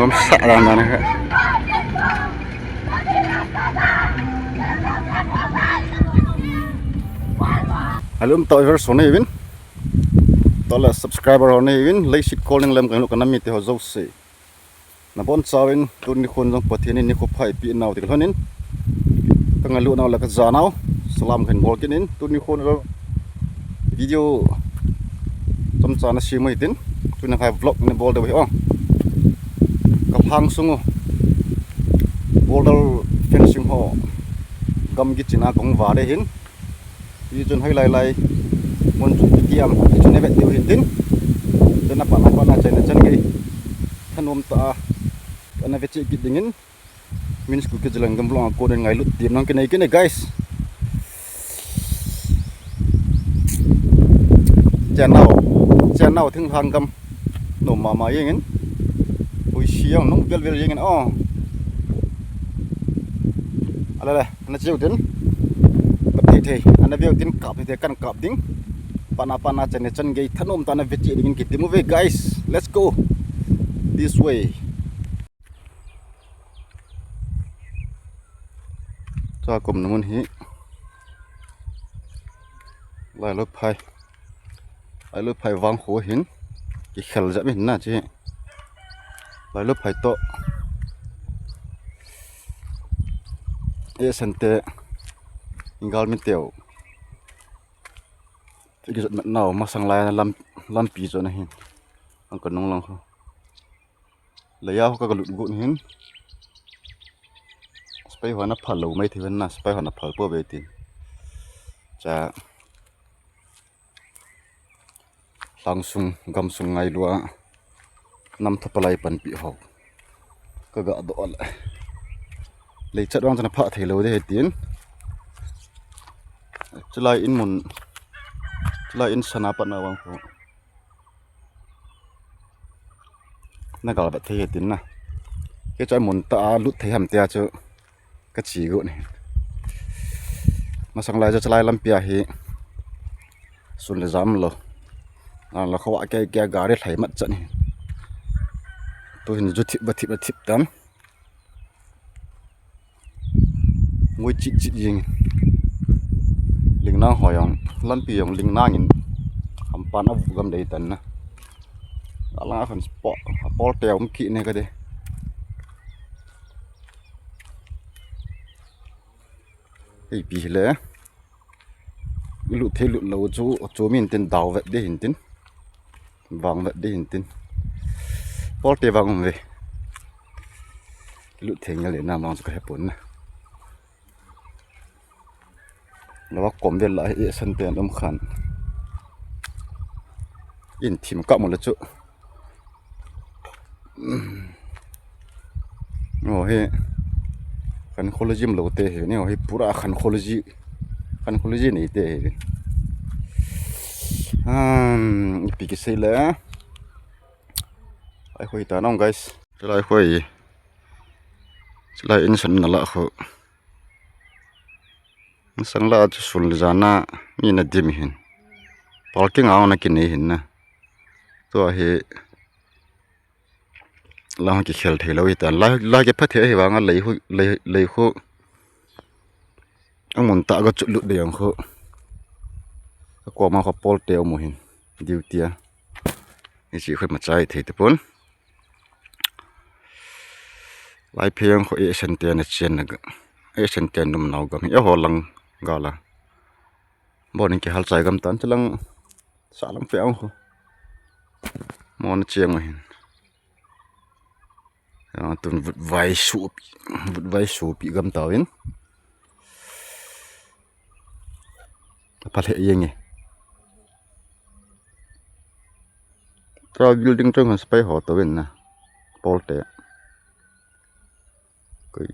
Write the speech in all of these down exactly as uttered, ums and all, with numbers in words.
Lam sa dan dan kha. Alum to viewers ho nei uvin. To le subscriber ho nei uvin. Leiset kol ning lem kang lu ka nam mite ho jouse. Nabonchauvin tuni khon jong Pathen in nikho pha eipeh nau ti kalhon in. Ka ngailut nau le ka ja nau. Salam kahin bol kit in tuni khon jong video chomcha na sem u hitin. Tuni kha vlog na bol diu hi o. Ka lhang sung u. Border fencing ho. Gam kichina kong vare hin. Hichun hoilai lai mun chu kiti am, hichun na vet diu hintin. Chun na pat na pat na chaina chan gei thanom tah a na ve cheh kit dingin. Min school kijilang gam vlog a konin ngailut diam nang kinei kinei guys. Chennau, chennau thinglhang gam. Nom mama jengin. Ui siang nung vel vel jengin o. Ala le. Ana cheu tin. Kap thei thei. Ana veu tin kap thei thei kan kap ding. Pat na pat na chaina chan gei thanom tah a na ve cheh dingin kitim uve guys. Let's go. This way. Cha kum na mun hi. Lailutphai. Lailutphai vang kho hin. Kikhel jep hin na chi. Lailutphai to. E sante. Ingal mi teo. Tiki jot mat nau masang lai na lam, lampi jot na hin. Ang ka nung lang kho. Leiya ho ka lut gu hin. Spy ho na phal lou mai thei na, spy ho na phal po ve tin. Cha. Lhang sung, gam sung ngailua. Nam thapa lai panpi ho. Ka ga doh le. Lei chat vang chana pha thei lou de he tin. Chulai in mun. Chulai in sana pat na vang kho. Na gal vet thei he tin na. Kei chu mun tah a lut thei ham tia chu. Ka chi gu ni. Masang lai chu chulai lampi a hi. Sun le jam lou. An la kho a kei kei gari lhai mat chan hi. Tu hin ju thip ba thip ba thip tan. Ngui chit chit jing. Ling nang ho jong, lampi jong ling nang in. Hampan a vu gam dei tan na. Alang a khan spot, a pol te um ki ne ka de. Ei pi le. Lut thei lut lou chu, chu min tin dau vet de hin tin. Vang vet de hin tin. Pol te vang um ve. Lut thei nge le na mang chu ka he pon na. Lou a kom vel la e san te an um khan. In thim ka mo le chu. Aw hi. Khankho le jim lou te hi ni, aw hi pura khankho le ji. Khankho le ji nei te hi. Um, ipi kisei le. Ai khoi ta nong guys. Chulai khoi. Chulai in san na la kho. Sang la chu sun le jana mi na dim hin. Parking a na kinei hin na. Tua hi la kikhel thei lou hi tan. La, la kipha thei hi vang a lei khu, lei, lei khu. A mun tah ka chu lut de jong khu. Ka koma kho pol te um hin. Duty a. Hichi khu ma chai thei te pon. Lai phei jong khu e san te na chen na ga. E san te num nau gam hi. E ho lang ga la. Bon in kihal chai gam tan, chulang sa lang pe ang ho. Mon chiang hin. Ah, tun vut vai su pi, vut vai su pi gam tau in. Pha le yeng e. Tra building chung han spy ho to in na. Pol te. Koi.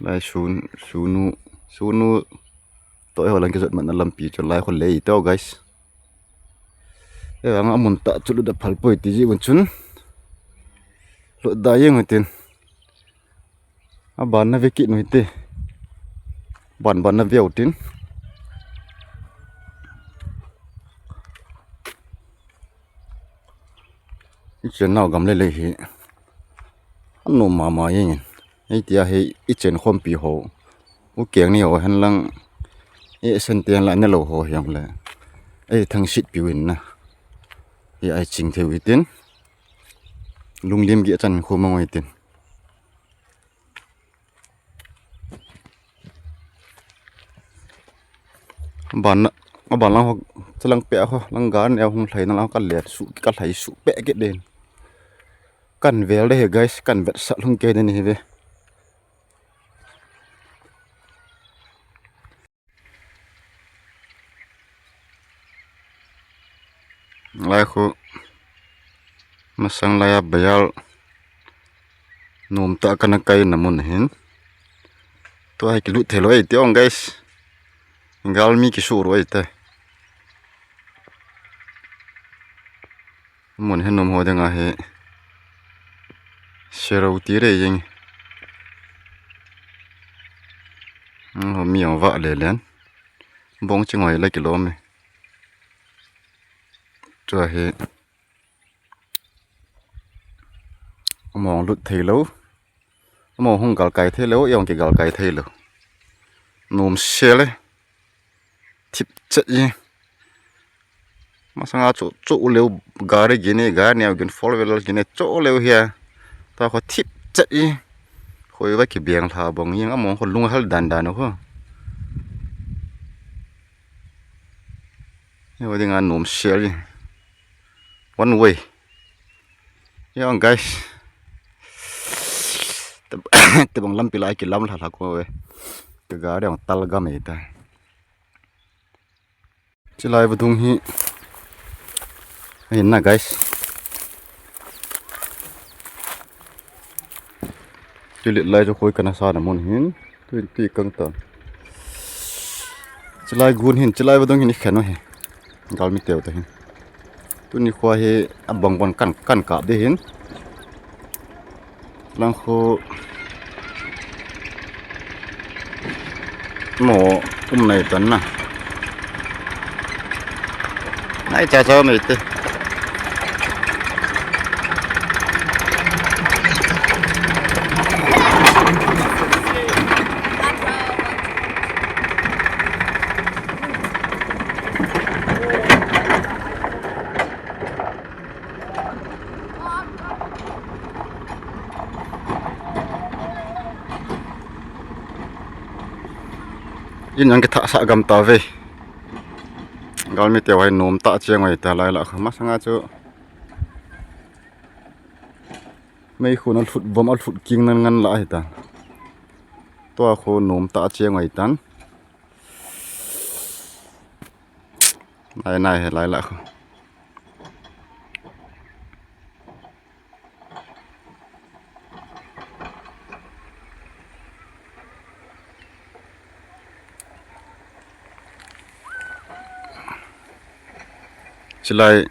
Lai sun, sunu, sunu. To e ho lang kijot man na lampi chu lai khu lei to, guys. E vang a mun tah chu lut da phal poi ti ji un chun. Lut da yeng tin. A ban na ve kit nu hite. Ban ban na ve u tin. I chennau gam le lei hi anom mama jengin. Hitia hi i chen khompi ho, u keng ni ho henlang, i sente henlang, nelou ho hijongle, ei thangsit piu in na, i ai ching thei u hitin, lunglim geh chan khu mang u hitin. Aban, aban lang ho, chalang peh ho, lang gari neo hung lhaina lang ho ka let suh, ka lhai suh peh kit den. Kan vel de hi guys, kan vetsah lhung kei den hi ve. Lai khu, masang lai a bayal, nom tah kana kaina mun hin. Tua hi kilut thei lou ei ti ong guys. Galmi kisuh lou ei te. Mun hin nom ho dinga hi. Serou ti rei jeng. Ho mi ong vah le len. Bong chi ngoi la kilom e. Chua hi. Among lut thei lou. Among hung galkai thei lou, i ong kigalkai thei lou. Nom se le. Thip chet ji. Masanga chu, chu leu gari gin e, gari neo gin, four wheeler gin e, chu leu hia. Tua khu thip chet ji. Khoi va kibeng lha bong jeng, among khu lung hal dan dan khu. Hi ho dinga nom se ji. One way. Yo, guys. Tebang lampi lai kilam lha lha ko ve. Ka gari ong tal gam e ta. Chilai vadung hi. Ahin na, guys. Kilet lai chu khoi kana sa na mun hin. Tui, tui kang ta. Chilai gun hin, chilai vadung hin i khen u hi. Galmi teu ta hin. Tuni khua hi abang bang kan, kan kap de hin. Lang khu mo um nai tan na. Nai cha cha mai te. In ang kithah sah gam ta ve. Galmi teu hai nom tah cheng oi ta lai la kha masanga chu. Mei khu na lhut vom a lhut king nan ngan la hi ta. Tua khu nom tah cheng oi tan. Nai nai he lai la khu. Chilai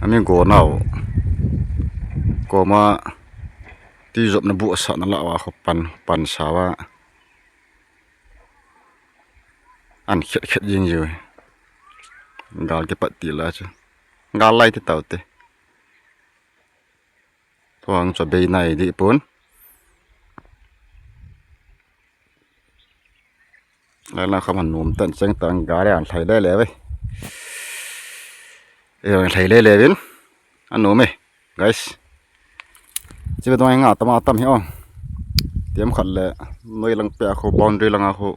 ami go nau koma ti jop na bu sa na la wa kho pan pan sa wa. An khet khet jing jiu. Gal ke pat ti la chu. Gal lai te tau te. Tuang chu bei nai di pun. Lai la kham han nom tan cheng tang gari an lhai le le ve. E an lhai le le vin. An nom e. Guys. Chibe dong nga tam a tam hi ong. Tiam khat le noi lang pe a khu boundary lang a khu.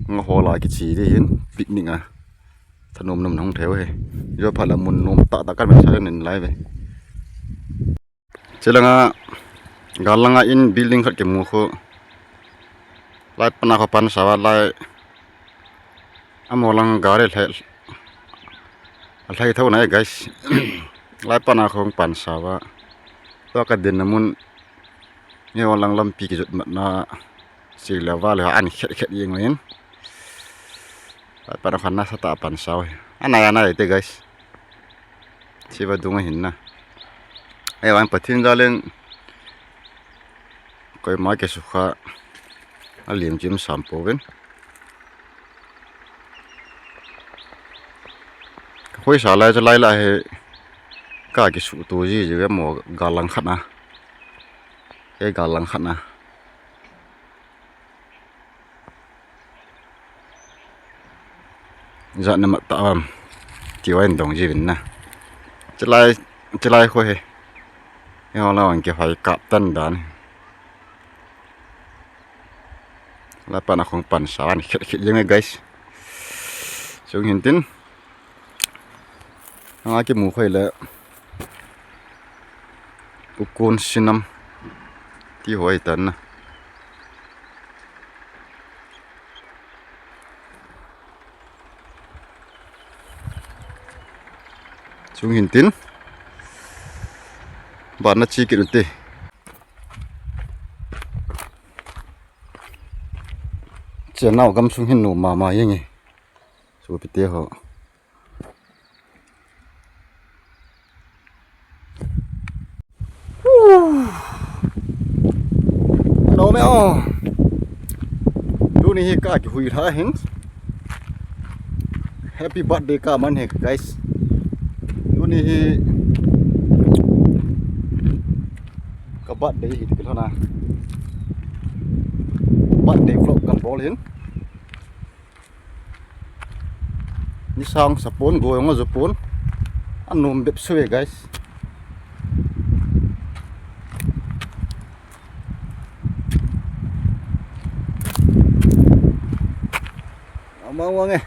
Nga hola kichi di hin picnic a. Thanom nom nong theu he. Jo phala mun nom ta ta kan men sa nen lai ve. Chilanga galanga in building khat kimu khu. Lai pana khu pan sa va lai. Amo lang gari lhai, lhai tho nai guys. Lai pana khong pan sa va. Tua ka din na mun. Nge lang lampi kijot mat na. Si le va le an khet khet jeng in. Lai pana khan na sa ta pan sa va. Anai anai te guys. Chiva dung hin na. Ai wan Pathen jalen. Koima kisukha. Alim jim sampo ven. Ka Khoisa lai chu lai la he ka kisuhto ji ji ve mo, gal lang khat na. He gal lang khat na. Jat na mat ta am. Ti wa in dong ji vin na. Chilai, chilai kho he. He ho la wan ke hoi kap tan dan. La pan a khong pan sa an khit khit jeng e, guys. Chung hin tin. Anga kimu khoi le. Ukun sinam. Ti hoi tan na. Chung hin tin. Ban na chi kit u te. Chia nau gam sung hin nu mama yeng e. Su pi te ho. Nom e o. Tuni hi ka kihui lha hin. Happy birthday ka man he, guys. Tuni hi ka birthday hi ti kilhona. Birthday vlog kan bol hin. Ni sang sapon go yong a jupon. Anom bep sui, guys. Ama wang e.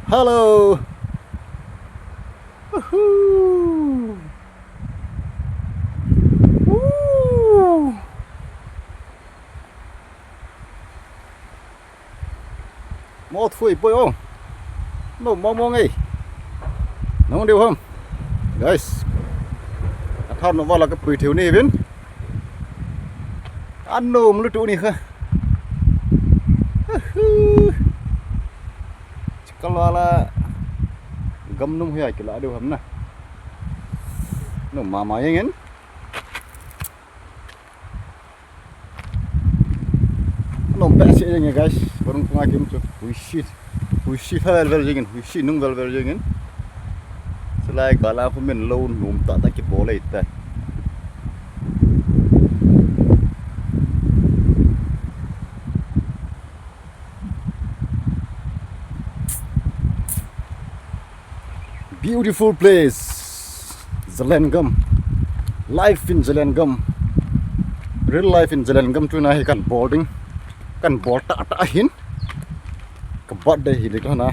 Hello. Woohoo. Woo. Mo thui poi o. No mo mo ngai. Nong diu ham. Guys. Athan no wala ka pui thiu ni vin. An no mulu tu ni kha. Chikal wala gam num hia kila diu ham na. No mama yengin. Nom pe se jeng e, guys. Barung kunga kim chu. Huisi. Huisi pha vel vel jengin. Huisi nung vel vel jengin. Chulai kala khu min lo nom tah tah kibol e ta. Beautiful place. Zalengam. Life in Zalengam. Real life in Zalengam tuna hi kan bol ding. Kan bol tah tah hin. Ka birthday hi le ka na.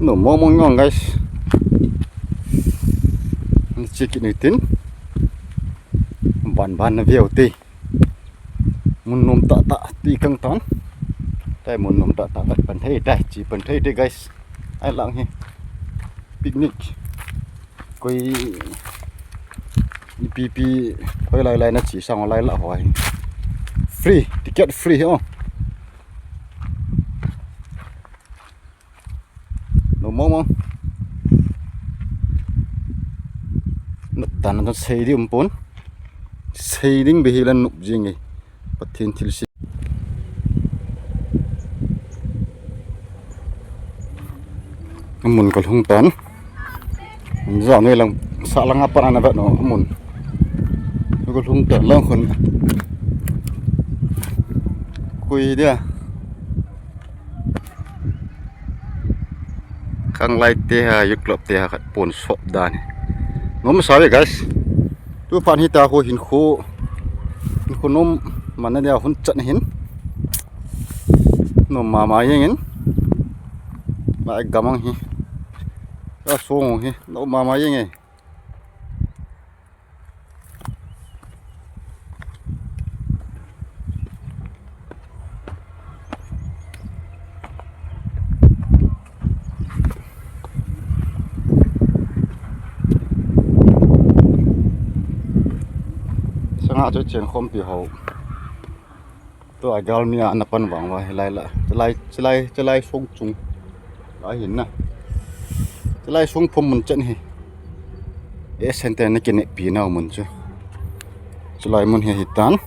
No mo mo ngong, guys. Ni chi kit ni tin. Ban ban na view te. Mun nom tah tah ti kang tan. Tai mun nom tah tah pan thei tai, chi pan thei te, guys. Ai lang hi. Picnic. Koi ipi pi koi lai lai na chi sang lai la hoi. Free, ticket free ho. No mo mo. Nop dan na sei di um pon. Sei ding be hi la nop jing e. Pathen thilse. Amun ka lhung tan. An ja noi lang sa lang a pan ana vet no amun. Ka lhung tan lang khun. Koi dia. Kang lai te ha, youth club te ha, khat pon sop dan. Nom sa ve, guys. Tu pan hi ta khu hin khu. Hin khu nom man na dia hun chat hin. Nom mama yeng in. Ma gamang hi. Ka song hi. Nom mama yeng e. Sanga chu chen khompi ho. Tua galmi a ana pan vang uva hilai la. Chilai, chilai, chilai song chung. Lai hin na. Chilai song phom mun chen hi. E center na kineppi nau mun chu. Chilai mun hi hitan.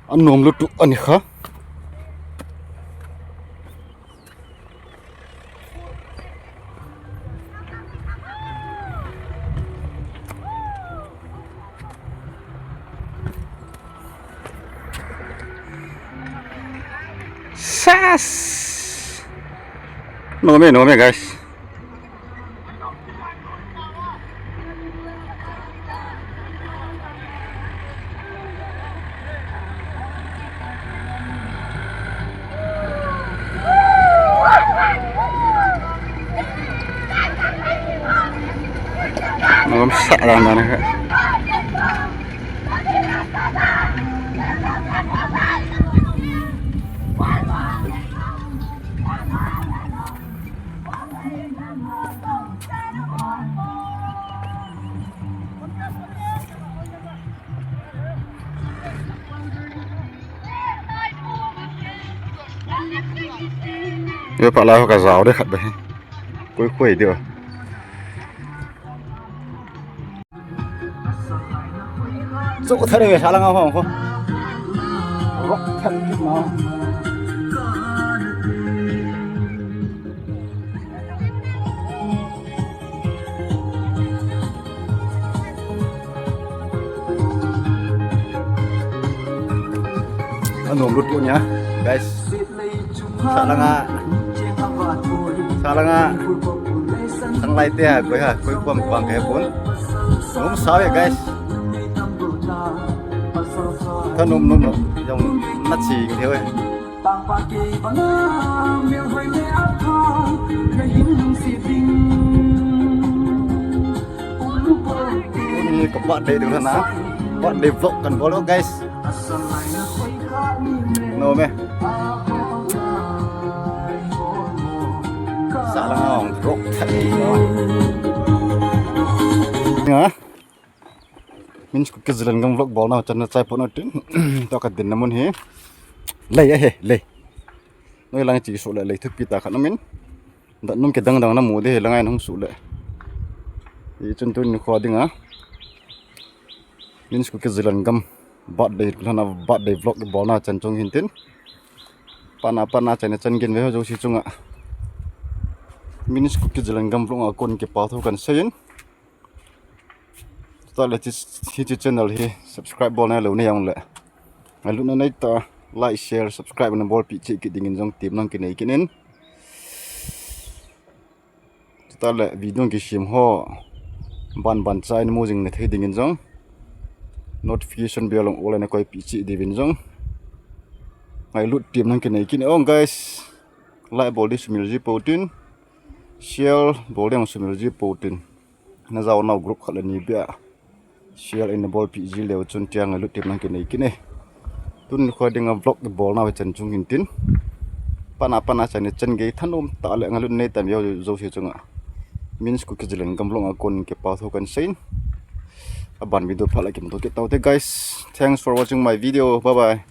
Anom lutu ani kha. Sas! Nom e, nom e, guys. Nom sah lang na. Yo, pala ho ka jao de khat be. Koi koi de. Chu thare ve sa langa hong ko. Rock thak ki ma. Anom lut pu nia, guys. Sa langa, sa langa. Sang lai te ha, koi ha, koi kuam kuang ke pun. Nom sa ve, guys. Tha nom nom nom. Jong na chi ke ve. Ni ka birthday tu na. Birthday vlog kan bol, guys. Nom e. Sa langa hong rock thak ki ma. Nga. Min sku ke zilan gam vlog bol na chan na chai pon tin. To ka din na mun hi. Lei a he, lei. Noi lang chi su le lei thupi ta khat na min. Da num ke dang dang na mu de he lang ai nung su le. I chun tuni kho dinga. Min sku ke zilan gam birthday, lana birthday vlog bol na chan chung hin tin. Pana pana chan chan gen ve ho jouse chunga. Min sku ke zilan gam vlog a kon kipa thu kan sei in. Tale hiche channel hi subscribe bol na lou nei jong le. Ngailutna nei ta, like, share, subscribe na bolpi cheh kit dingin jong tepna kinei kit in. Tale video kisem ho ban ban cha in mu jing na thei dingin jong notification bell jong all na koipi cheh diuvin jong ngailut tepna kinei kit in. Oh guys, like bol di sumil ji pou tin, share bol di sumil ji pou tin. Na jao nau group khat le ni bia share in na bolpi ji leu chun tia ngailut tepna kinei kit e. Tuni kho dinga vlog bol nau chan chung hin tin. Pana pana chan chan gei thanom ta le ngailut nei tam jo jouse chunga. Min sku ke zilan gam vlog a kon kipa thu kan sei in. Aban video pha la kimu to kit tau te guys. Thanks for watching my video. Bye bye.